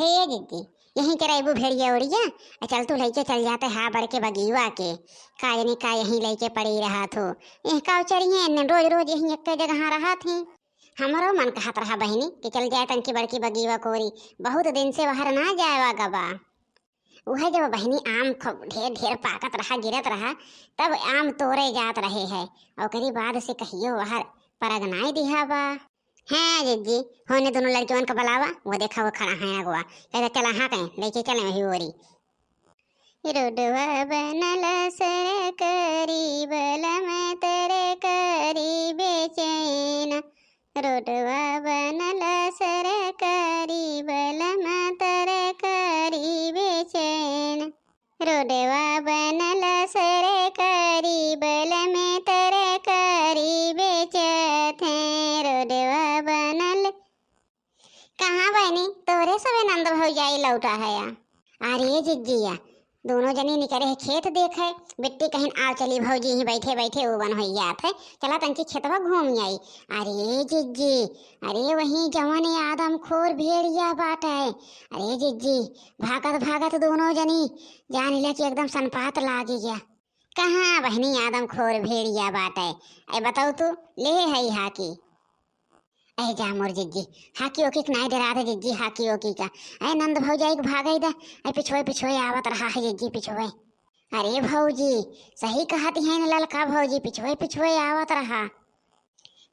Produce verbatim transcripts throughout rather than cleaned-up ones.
हे जिज्जी, यहीं चरइबू भेड़िया ओड़िया? आ चल तू लइके चल जाते हा बड़के बगीवा के। का जनी का यहीं लइके पड़ी रहत हो। एह का चरिए एन्ने रोज रोज यहीं एक्के जगह रहत ही। हमरो मन कहत रहा बहिनी कि चल जाए तनकी बड़की बगीवा कोरी। बहुत दिन से बाहर ना जावा गबा। उहे जब बहिनी आम खूब ढेर ढेर पाकत रहा, गिरत रहा, तब आम तोरे जात रहे है। ओकरी बाद से कहियो बाहर परगनाई दिहा बा। हाँ जिज्जी, होने दोनों लड़कियन का बुलावा, वो देखा वो खड़ा है अगवा। कहता चला हाँ कहीं, लइके चले वही ओरी। रोडवा बनल सरकारी, बलम तरकारी बेचैन। रोडवा बनल सरकारी, बलम तरकारी बेचैन। रोडवा बनल सरकारी, बलम तरकारी बेचत हैं। रोडवा बनल। कहाँ बहिनी, तोहरे सबे नंद भौजाई लौटा है या? अरे जिज्जिया, दोनों जनी निकरे है खेत देखे। बिट्टी कहिन, "आव चली भौजी, ही बैठे बैठे उबन होइ जात है, चला तनकी खेतवा घूम आई।" अरे जिज्जी, अरे वहीं जवन आदमखोर भेड़िया बाटे। अरे जिज्जी, भागत भागत दोनों जनी जान ले कि एकदम सनपात लागी गया। कहाँ बहिनी आदमखोर भेड़िया बाटे? ए बताऊ तू, ले है हाकी। ए जा मोर जिज्जी, हाकी ओकी के नाई डरात है जिज्जी, हाकी ओकी का। ए नंद भौजाई के भागई दे, ए पिछुए पिछुए आवत रहा है जिज्जी, पिछुए। अरे भौजी, सही कहत है न ललका भौजी, पिछुए पिछुए आवत रहा।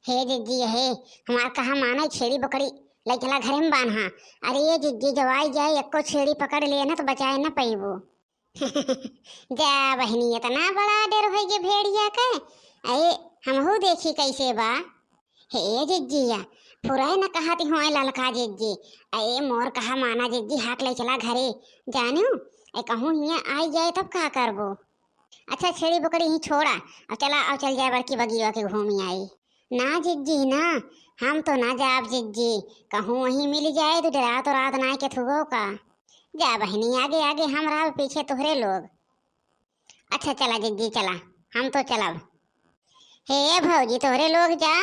हे जिज्जी, हे हमार कहा माने, छेड़ी बकरी लइ चला घरे में बान्हा। अरे ये जिज्जी, जब आई जाए, एक्को छेड़ी पकड़ ले न तो बचाए न पइबू। जा बहिनी, इतना बड़ा डर होइ गे भेड़िया के। अरे हमहू देखी कैसे बा। हे जिज्जिया, फुराए न कहती होए ललका जिज्जी। अरे मोर कहा माना जिज्जी, हाक लइ चला घरे। जानू, ए कहूँ हियाँ आई जाए तब का करबो? अच्छा छेड़ी बकरी ही छोड़ा, अब चला, अब चल जाए बड़की बगिया के घूमी आई। ना जिज्जी ना, हम तो ना जाब जिज्जी, कहूँ वहीं मिल जाए तो डरात उरात नाई के थुगो का। जा बहिनी आगे आगे, हम रहब पीछे तोहरे लोग। अच्छा चला जिज्जी चला, हम तो चलब। हे भौजी तोहरे लोग जा,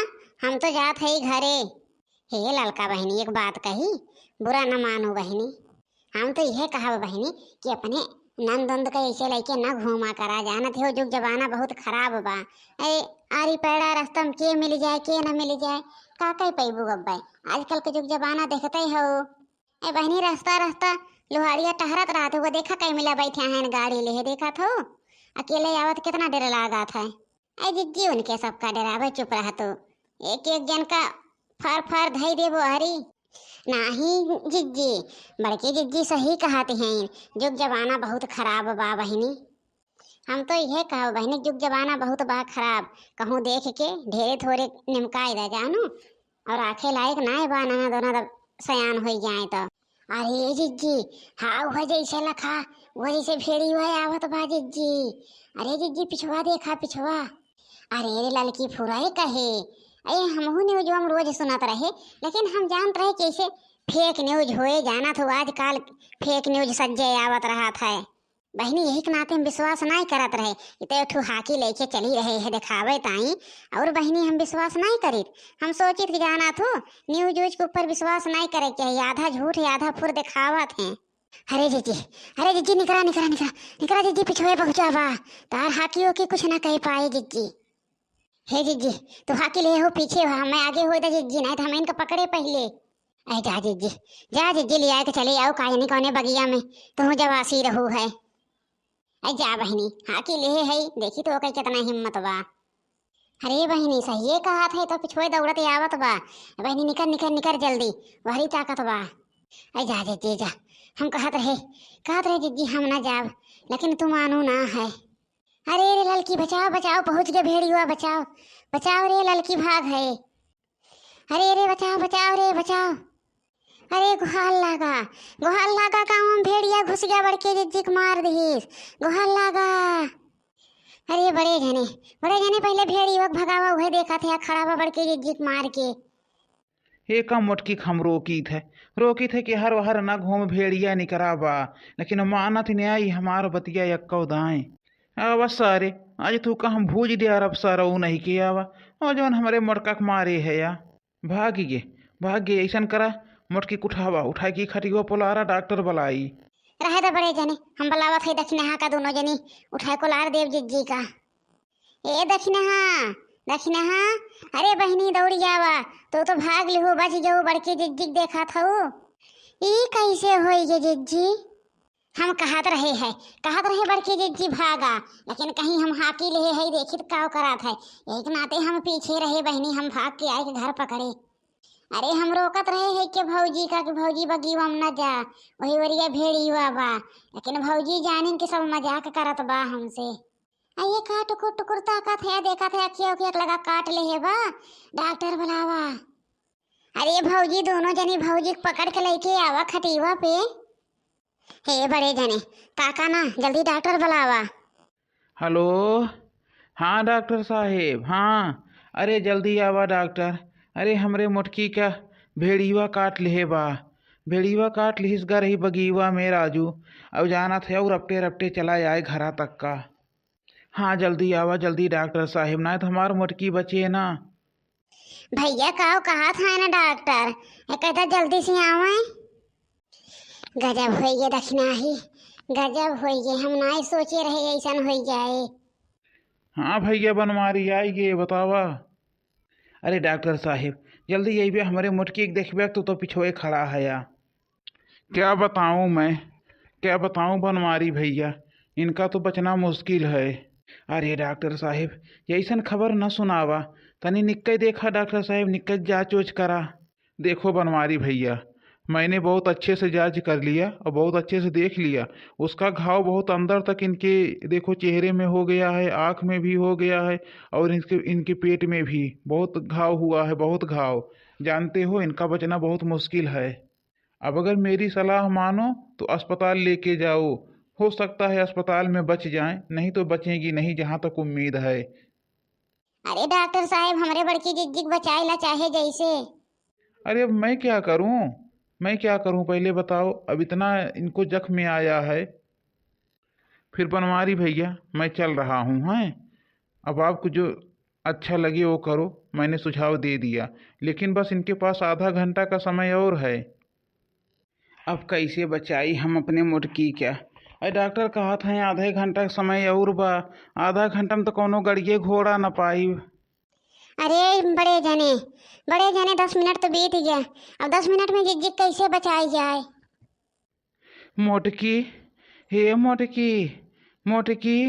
हम तो जात हई घरे। हे ललका बहिनी एक बात कही, बुरा न मानो बहिनी, हम तो यह कहब बहिनी कि अपने नंद उंद के ऐसे लइके न घूमा करा, जानत हो जुग जमाना बहुत खराब बा। ए आरी पैड़ा रास्ता में के मिल जाए के न मिल जाए, का कह पैबू गब्बे, आजकल के जुग जमाना देखते हो। ए बहिनी रास्ता रास्ता लोहारिया टहरत रहत हो, देखा कई मिला बैठे हैं गाड़ी ले, देखत हो अकेले आवत कितना डर लागत है। ए जिज्जी उनके सबका डरावे, चुप रह तू, एक एक जन का फर फर धई देबो हरी। नाही जिज्जी, बड़की जिज्जी सही कहत हैं, जुग जमाना बहुत खराब बा बहिनी। हम तो यह कहब बहिनी, जुग जमाना बहुत बा खराब, कहूँ देख के ढेरे थोरे निमकाई दे जानू, और आखे लायक नाय बा, ना दोनों दब सयान होई जाए तो। अरे जिज्जी, हाँ वह जैसे लखा, वह जैसे भेड़ी हुआ आवत बा जिज्जी। अरे जिज्जी पिछुआ देखा पिछुआ। अरे रे ललकी फुराए कहे, अरे हमहू न्यूज हम रोज सुनत रहे, लेकिन हम जानत रहे कैसे फेक न्यूज होए, जानत हो आजकल फेक न्यूज सज्जे आवत रहत है। बहिनी यही के नाते हम विश्वास नाई करत रहे कि ते ठू हाकी लेके चली रहे है दिखावे ताई, और बहिनी हम विश्वास नाई करित। हम सोचित कि जानत हो न्यूज व्यूज के ऊपर विश्वास नाई करे के है, आधा झूठ है आधा फुर दिखावत हैं। अरे जिज्जी, अरे जिज्जी निकरा निकरा निकरा निकरा जिज्जी, पिछुए पहुँचा बा, तार हाकी ओकी कुछ ना कह पाए जिज्जी। हे जिज्जी, तू हाकी ले हो पीछे हो, मैं आगे हो दे जिज्जी, नहीं तो हम इनका पकड़े पहले। अरे जा जिज्जी, जा जिज्जी, ले आए के चले आओ, काहे नहीं कौने बगिया में तू जवासी रहू है। अरे जा बहिनी, हाकी ले है, देखी तो ओकर कितना हिम्मत बा। अरे बहिनी, सहिए कहत है, तो पिछुए दौड़त आवत बा। बहिनी निकर निकर निकर जल्दी, वहरी ताकत बा। अरे जा जिज्जी जा, हम कहत रहे, कहत रहे जिज्जी हम ना जाब, लेकिन तू मानू ना है। अरे रे ललकी बचाओ बचाओ, पहुँच गए भेड़िया, बचाओ बचाओ रे ललकी भाग है। अरे रे बचाओ बचाओ रे बचाओ। अरे गोहार लागा, गोहार लागा, गाँव में भेड़िया घुस गया, बड़के जिज्जी के मार दिहिस, गोहार लागा। अरे बड़े जने, बड़े जने पहले भेड़िया के भगावा, उहे देखत है खड़ा बा बड़के जिज्जी के मार के। एका मोटकी के हम रोकित है, रोकित है कि हर वहर न घूम भेड़िया निकरा बा, लेकिन मानत न्याय हमार बतिया यक्को दाएं। आवा सारे, आज तू का हम भूज दिया रब सारा ऊ नहीं के आवा, और जौन हमरे मोटका के मारे है या। भाग गे, भाग गे, ऐसन करा, मोटकी उठावा, उठाए की खटिया पोलारा, डॉक्टर बलाई। रहे दे बड़े जने, हम बलावत है दखिनहा का दोनों जनी, उठाए को लार देव जिज्जी का। ए दखिनहा, दखिनहा, अरे बहिनी दौड़ी आवा, तो तो भाग लिहो, बच गयो, बड़की जिज्जी के देखा था। ई कैसे होई गे जिज्जी? हम कहत रहे है, कहत रहे बड़की जिज्जी भागा, लेकिन कहीं हम हाकी लेहे है, देखित काव करात है। यही के नाते हम पीछे रहे बहिनी, हम भाग के आए के घर पकड़े। अरे हम रोकत रहे है के भौजी का कि भौजी बगीवा में न जा, वही वरिया भेड़ीवा बा, लेकिन भौजी जानिन के सब मजाक करत बा हमसे। आ ये का टुकुर टुकुर ताकत है, देखत है अखिया उखिया के लगा काट लेहे बा, डॉक्टर बुलावा। अरे भौजी दोनों जनी भौजी के पकड़ के लेके आवा खटीवा पे। हे बड़े जने, ताका ना, जल्दी डॉक्टर बुलावा। हेलो, हाँ डॉक्टर साहेब, हाँ, अरे जल्दी आवा डॉक्टर। अरे हमरे मोटकी का भेड़ीवा काट लिहे बा, भेड़ीवा काट लिहिस गा रही बगीवा में राजू। अब जानत है और रपटे रपटे चला आए घरा तक का। हाँ जल्दी आवा जल्दी डॉक्टर साहेब, नाहीं तो हमार मोटकी बचे ना। भैया काव कहा था ना डॉक्टर, ये कहता जल्दी से आवे। गजब होई गे दखिनहा, गजब होई गे, हम नाहीं सोचे रहे ऐसन होई जाए। हाँ भैया बनवारी आई गे, बतावा। अरे डॉक्टर साहेब, जल्दी अइबे, हमरे मोटकी के देखबे, तू तो पिछवे खड़ा है या। क्या बताऊँ मैं, क्या बताऊँ बनवारी भैया, इनका तो बचना मुश्किल है। अरे डॉक्टर साहेब, यैसन खबर न सुनावा, तनी निक्के देखा डॉक्टर साहेब, निक्के जांच ओच करा। देखो बनवारी भैया, मैंने बहुत अच्छे से जांच कर लिया और बहुत अच्छे से देख लिया। उसका घाव बहुत अंदर तक इनके, देखो, चेहरे में हो गया है, आँख में भी हो गया है और इनके, इनके पेट में भी बहुत घाव हुआ है, बहुत घाव। जानते हो, इनका बचना बहुत मुश्किल है। अब अगर मेरी सलाह मानो तो अस्पताल लेके जाओ, हो सकता है अस्पताल में बच जाएं, नहीं तो बचेंगी नहीं, जहाँ तक उम्मीद है। अरे डॉक्टर साहेब, हमरे बड़की जिज्जी के बचाए ला चाहे जैसे। अरे अब मैं क्या करूं, मैं क्या करूं, पहले बताओ। अब इतना इनको जख्म में आया है। फिर बनवारी भैया, मैं चल रहा हूँ, हैं। अब आपको जो अच्छा लगे वो करो, मैंने सुझाव दे दिया, लेकिन बस इनके पास आधा घंटा का समय और है। अब कैसे बचाई हम अपने मोटकी क्या? अरे डॉक्टर कहत हैं आधे घंटा के समय और बा, आधा घंटा में तो कौनो गड़िए घोड़ा न पाई। अरे बड़े जने, बड़े जने, दस मिनट तो बीत गया, अब दस मिनट में जिज्जी कैसे बचाई जाए? मोटकी, हे मोटकी, मोटकी,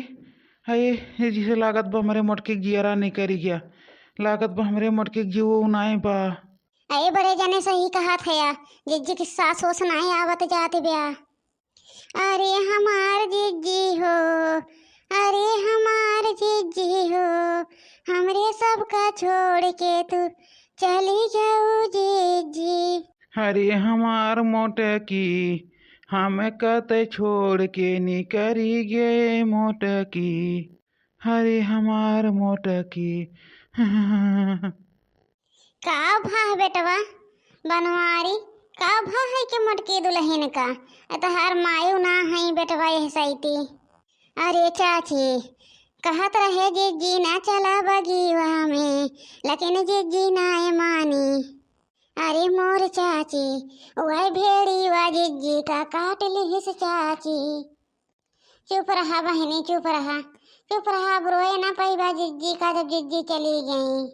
हे, हे जिसे लागत बा हमरे मोटकी के जियरा निकरी गया, लागत बा हमरे मोटकी के जीव नाई बा। अरे बड़े जने सही कहा थया, जिज्जी के सास ओस नाई आवत जात ब्या। अरे हमार जिज्जी हो, अरे हमार जिज्जी हो, हमरे सबका छोड़ के तू चली जाऊ जिज्जी। अरे हमार मोटकी, हमका त छोड़ के निकरी गे मोटकी, अरे हमार मोटकी। का भा है बेटवा बनवारी, का भा है के मोटकी दुलहिन का? ए तोहार मायू ना है बेटवा यह सैती। अरे चाची, कहत रहे जिज्जी ना चला बगीवा में, लेकिन जिज्जी नाय मानी। अरे मोर चाची, वह भेड़ीवा जिज्जी का काट लिहिस चाची। चुप रहा बहिनी, चुप रहा, चुप रहा, अब रोए ना पइबा जिज्जी का जब जिज्जी चली गई।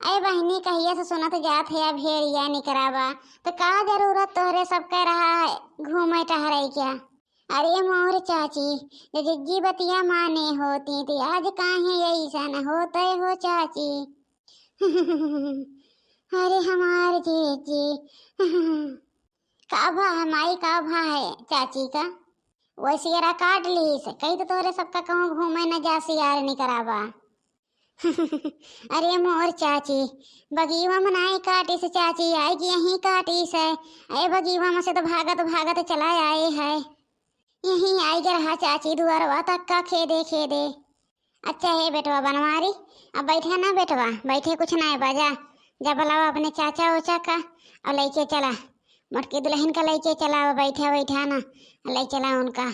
अरे बहिनी, कहिया से सुनत जात है भेड़िया निकरावा, तो का जरूरत तोहरे सब कह रहा है घूमे टहरे क्या? अरे मोर चाची, जो जिज्जी बतिया माने होती तो आज काहे ऐसन होते हो चाची? अरे हमार जिज्जी। का भा है माई, का भा है चाची का? वो सियरा काट ली से, कही तो तोहरे सबका कहूँ घूमे न जा सियार निकरावा। अरे मोर चाची, बगीवा में नाई काटी से चाची, आई कि यहीं काटी से। अरे बगीवा में से तो भागत भागत चला आए है, यहीं आई के रहा चाची, दुआरवा तक का खेदे खेदे। अच्छा हे बेटवा बनवारी, अब बैठा ना बेटवा, बैठे कुछ ना है, बाजा जा बुलावा अपने चाचा ओचा का और लइके चला, मोटकी दुलहिन का लइके चला, अब बैठा बैठा ना, ले चला उनका।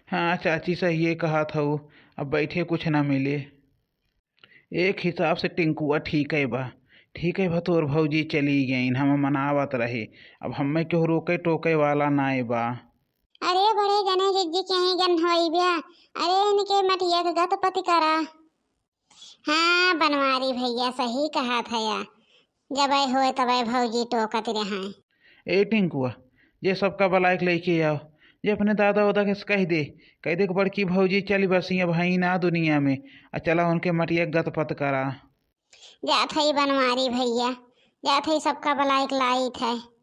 हाँ चाची, सहिए कहत हऊ, अब बैठे कुछ ना मिले। एक हिसाब से टिंकुआ ठीक है बा, ठीक है भा, तोर भौजी चली गईं, हम मनावत रहे, अब हमें केहू रोके टोके वाला नाय बा। अरे बड़े जने जिज्जी के ही जन होई ब्या, अरे इनके मटिया के गतपति करा। हाँ बनवारी भैया सही कहा था या, जबै होए तबै भौजी टोकत रहे। ए टिंकुआ, जे सबका बलाइक लेके आओ, जे अपने दादा उदा के कह दे, कह दे कि बड़की भौजी चली बसी अब हई ना दुनिया में, आ चला उनके मटिया गतपत करा। जात हई बनवारी भैया, जात हई सबका बलाइक लाइत है।